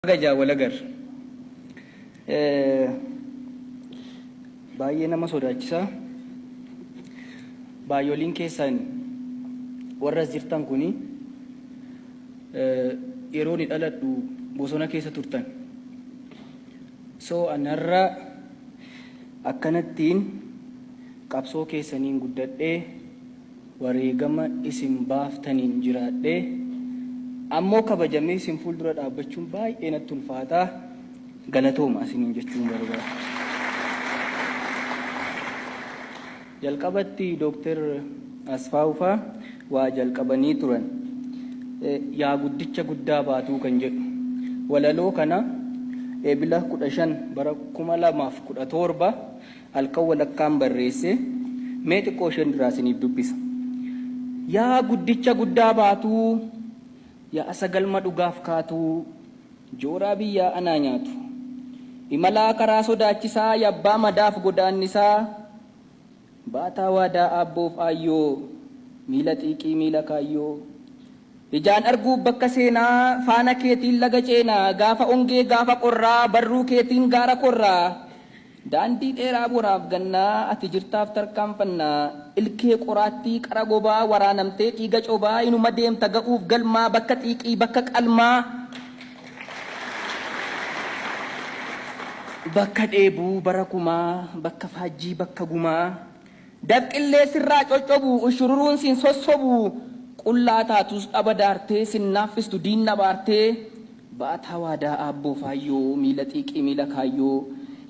Baga ijaan wal agarre. Baay'ee nama sodaachisa. Baay'oliin keessan warra as jirtan kuni yeroo ni dhaladhu bosona keessa turtan. So an har'a akkanattiin qabsoo keessaniin guddadhee wareegama isin baaftaniin jiraadhee ammoo kabajamee isin fuuldura dhaabbachuun baay'ee natti ulfaata. Galatooma isiniin jechuun barbaada. Jalqabatti Dooktar Asfaawu faa waa jalqabanii turan. Yaa guddicha guddaa baatuu kan jedhu. Walaloo kana Eebila 15 bara 2017 halkan walakkaan barreesse. Mee xiqqoo isheen duraa isiniif dubbisa. Yaa guddicha guddaa baatuu, yaa isa galma dhugaaf kaatuu, jooraa biyyaa anaa nyaatu. Imalaa karaa sodaachisaa, yabbaa madaaf godaannisaa, baataa waadaa aabboof aayyoo, miila xiiqii miila kaayyoo. Ijaan arguuf bakka seenaa, faana keetiin laga ceenaa, gaafa ongee gaafa qorraa, barruu keetiin gaara korraa. Daandii dheeraa boraaf gannaa, ati jirtaaf tarkaanfannaa. Ilkee qoraattii qara gobaa, waraanamtee dhiiga cobaa, inuma deemta ga'uuf galmaa, bakka xiiqii bakka qalmaa. Bakka dheebuu bara kumaa, bakka faajjii bakka gumaa. Dafqillee sirraa coccobu, ushururuun sin sossobu. Qullaa taatus dhaba daartee, sin naaffistu diinni abaartee. Baataa waadaa aabboo faayyoo, miila xiiqii miila kaayyoo.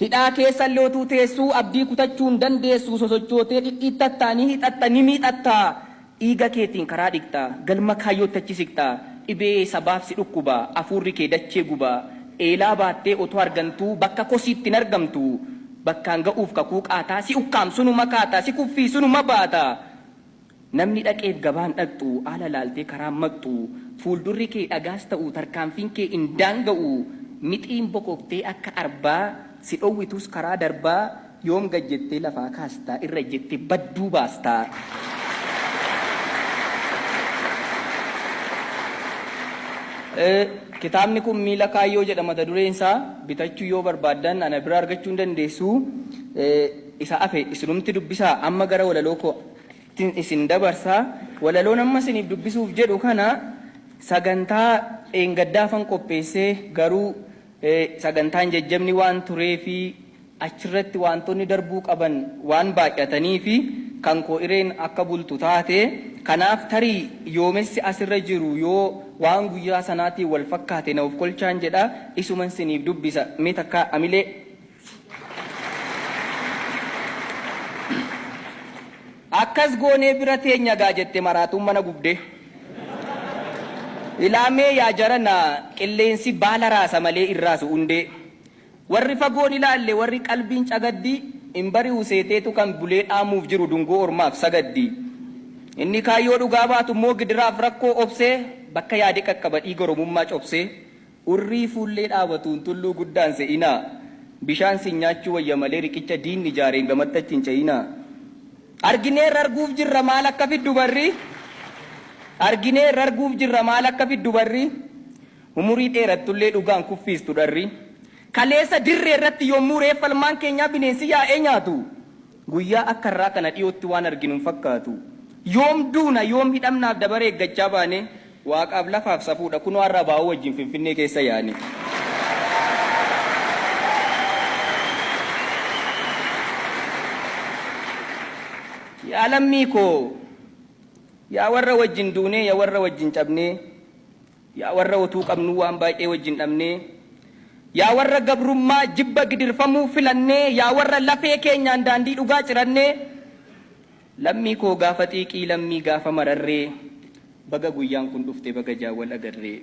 Hidhaa keessallee utuu teessuu, abdii kutachuu hin dandeessu. Sosochootee dhidhiittattaa, ni hixatta, ni miixatta. Dhiiga keetiin karaa dhiqxa, galma kaayyootti achi siqxa. Dhibee sabaaf si dhukkuba, afuurri kee dachee guba. Eelaa baattee otoo argantuu, bakka kosiitti hin argamtu. Bakkaan ga'uuf kakuu qaataa, si ukkaamsu numa kaata, si kuffiisu numa baata. Namni dhaqeef gabaan dhaqxu, haala laaltee karaan maqxu, fuuldurri kee dhagaas ta'u, tarkaanfiin kee hin daanga'u, mixiin bokoktee akka arbaa, si dhowwitus karaa darbaa, yoom gad jettee lafaa kaasta, irra ejjettee badduu baasta. Kitaabni kun Miila Kaayyoo jedha mata dureen isaa. Bitachuu yoo barbaaddan ana bira argachuu hin dandeessu. Isa hafe isinumti dubbisaa. Amma gara walaloo koo ttin isin dabarsa. Walaloon amma isiniif dubbisuuf jedhu kana sagantaa dheengaddaafan qopheesse, garuu sagantaan jajjabni waan tureefi achirratti waantonni darbuu qaban waan baay'ataniifi kan koo ireen akka bultu taate. Kanaaf tarii yoomessi asirra jiru yoo waan guyyaa sanaatiin wal fakkaate na ofkolchaan jedha. Isuman siniif dubbisa. Mee takkaa amilee. Akkas goonee bira teenya gaa jette maraatuun mana gubdee. Ilaamee yaa jarana qilleensi baala raasa malee hin raasu hundee. Warri fagoon ilaalle warri qalbiin cagaddi hin bari'u seeteetu kan bulee dhaamuuf jiru dungoo ormaaf sagaddi. Inni kaayyoo dhugaa baatu immoo gidiraaf rakkoo obsee bakka yaade qaqqaba dhiiga Oromummaa cobsee. Urrii fuullee dhaabatuun tulluu guddaan se'inaa. Bishaan sin nyaachuu wayya malee riqicha diinni ijaareen gamatti achi hin ce'inaa. Argineerra arguuf jirra maal akka fiddu barri. Argineerra arguuf jirra maal akka fiddu barri. Umurii dheerattullee dhugaan kuffiistu dharri. Kaleessa dirree irratti yommuu reeffa ilmaan keenyaa bineensi yaa'ee nyaatu. Guyyaa akka har'aa kana dhiyootti waan arginu hin fakkaatu. Yoom duuna, yoom hidhamnaaf dabaree eeggachaa baane, Waaqaaf lafaaf safuudha kunoo har'a ABO wajjin Finfinnee keessa yaane. Yaa lammii koo, yaa warra wajjin duunee, ya warra wajjin cabnee, Yaa warra utuu qabnuu waan baay'ee wajjin dhabnee, Yaa warra gabrummaa jibba gidirfamuu filannee, Yaa warra lafee keenyaan daandii dhugaa cirannee, Lammii koo gaafa xiiqii lammii gaafa mararree, Baga guyyaan kun dhufte baga ijaan wal agarree.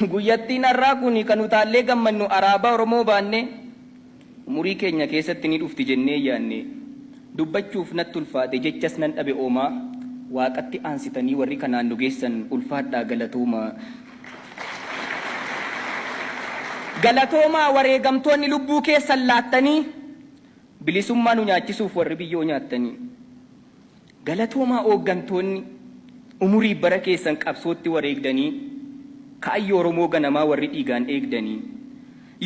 Guyyattiin har'aa kun kan utaallee gammannu araabaa Oromoo baannee, Umurii keenya keessatti ni dhufti jennee yaanne. Dubbachuuf natti ulfaate jechas nan dhabe oomaa. Waaqatti aansitanii warri kanaan nu geessan ulfaadhaa galatoomaa. Galatoomaa wareegamtoonni lubbuu keessan laattanii bilisummaa nu nyaachisuuf warri biyyoo nyaattanii. Galatoomaa ooggantoonni. Umurii bara keessan qabsootti wareegdanii, kaayyoo Oromoo ganamaa warri dhiigaan eegdanii.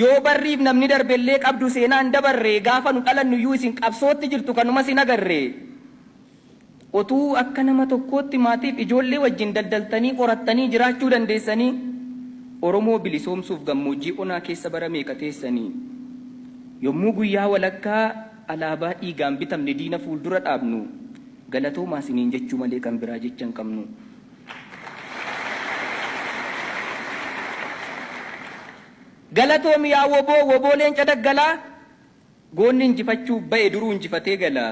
Yoo barriif namni darbellee qabdu seenaan dabarre, gaafa nu dhalannuyyuu isin qabsootti jirtu kanumas hin agarre. Otuu akka nama tokkootti maatiif ijoollee wajjin daldaltanii horattanii jiraachuu dandeessanii, Oromoo bilisoomsuuf gammoojjii onaa keessa bara meeqa teessanii. Yommuu guyyaa walakkaa alaabaa dhiigaan bitamne diina fuuldura dhaabnu, galatoomaa isiniin jechuu malee kan biraa jecha hin qabnu. Galatoomi yaa wbo, wbo leenca daggalaa! Goonni injifachuuf ba'e duruu injifatee gala.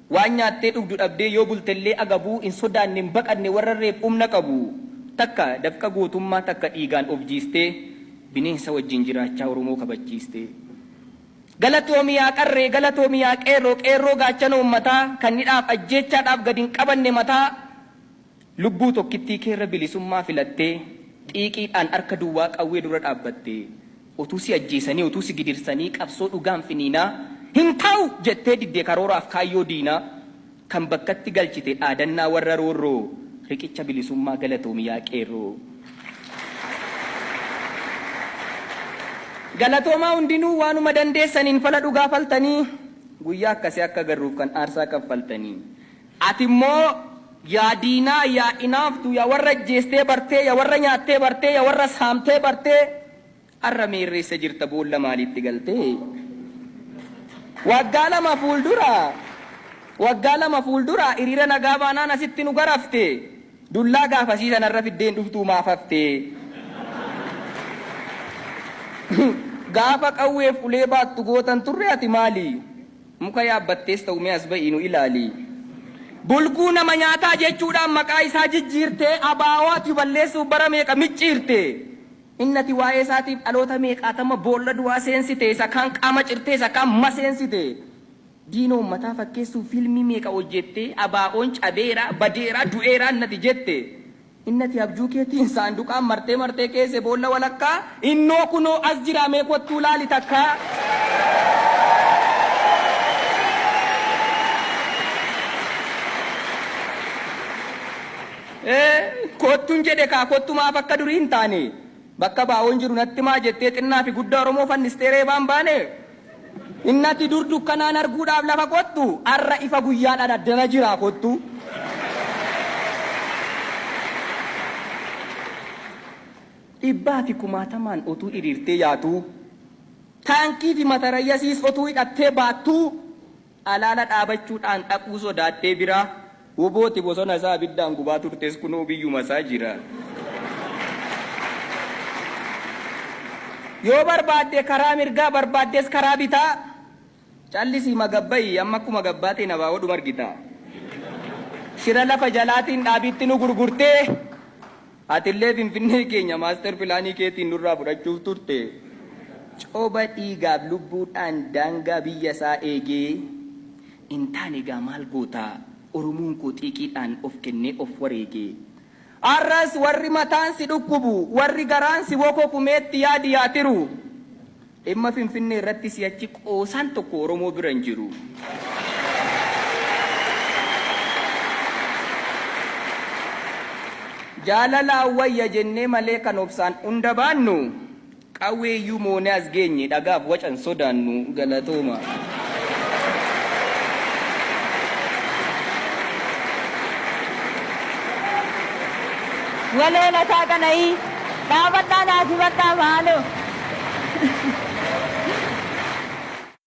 Waan nyaattee dhugdu dhabdee yoo bultellee agabuu hin sodaanne hin baqanne warra irreef humna qabu. Takka dafqa gootummaa takka dhiigaan of jiistee bineensa wajjin jiraachaa Oromoo kabachiiste. Galatoomi yaa qarree, galatoomi yaa qeerroo, qeerroo gaachana uummataa kan hidhaaf ajjeechaadhaaf gad hin qabanne mataa. Lubbuu tokkittii keerra bilisummaa filattee xiiqiidhaan harka duwwaa qawwee dura dhaabbatte. Otuu si ajjeesanii, otuu si gidirsanii qabsoo dhugaan finiinaa Hin ta'u! jettee didde karooraaf kaayyoo diinaa. Kan bakkatti galchite dhaadannaa warra roorroo Riqicha bilisummaa galatoomi yaa qeerroo. Galatoomaa hundinuu waanuma dandeessaniin fala dhugaa faltanii Guyyaa akkasii akka agarruuf kan aarsaa kaffaltanii. Ati immoo yaa diinaa, yaa inaaftuu, yaa warra ajjeestee bartee, yaa warra nyaattee bartee, yaa warra saamtee bartee, har'a meerreessa jirta boolla maaliitti galtee? Waggaa lama fuuldura, waggaa lama fuuldura hiriira nagaa baanaan asitti nu garafte. Dullaa gaafasii sanarra fiddee hin dhuftuu maaf hafte? Gaafa qawweef ulee baattu gootan turre ati maali? Muka yaabbattees ta'u mee as ba'ii nu ilaali. Bulguu nama nyaataa jechuudhaan maqaa isaa jijjiirtee ABO ati balleessuuf bara meeqa micciirte. Inni ati waa'ee isaatiif dhaloota meeqaatama boolla du'aa seensite, isa kaan qaama cirtee isa kaan maseensite. Diina uummataa fakkeessuuf fiilmii meeqa hojjettee ABOn cabeera, badeera, du'eera inni ati jette. Inni ati abjuu keetiin saanduqaan martee martee keesse boolla walakkaa, innoo kunoo as jiraa mee kottuu laali takkaa. Kottun jedhe kaa kottu maaf akka durii hin taane bakka baa'oon jiru natti maa jettee xinnaa fi guddaa Oromoo fannistee reebaan baane. Inni ati dur dukkanaan arguudhaaf lafa qottu har'a ifa guyyaadhaan addana jiraa kottu. Dhibbaa fi kumaatamaan otuu hiriirtee yaatuu, taankii fi matarayyasiis otuu hidhattee baattuu, alaala dhaabachuudhaan dhaquu sodaattee biraa, wbo ti bosona isaa abiddaan gubaa turtes kunoo biyyuma isaa jira. Yoo barbaadde karaa mirgaa barbaaddes karaa bitaa callisii magabba'i amma akkuma gabbaateen abaa'oodhuma argita. Shira lafa jalaatiin dhaabiitti nu gurgurtee atillee Finfinnee keenya maaster pilaanii keetiin nurraa fudhachuuf turte. Coba dhiigaaf lubbuudhaan daangaa biyya isaa eegee hin taane egaa maal goota Oromoon koo xiiqiidhaan of kennee of wareege. Har'as warri mataan si dhukkubu, warri garaan si bokoku meetti yaadi yaa tiru. Dhimma Finfinnee irratti si'achi qoosaan tokko Oromoo bira hin jiru. Jaalalaan wayya jennee malee kan obsaan hunda baannu, qawweeyyuu moonee as geenye dhagaaf waca hin sodaannu. Galatooma. Waloo Lataa Qana'ii, dhaabadhaa naa simadhaa maaloo.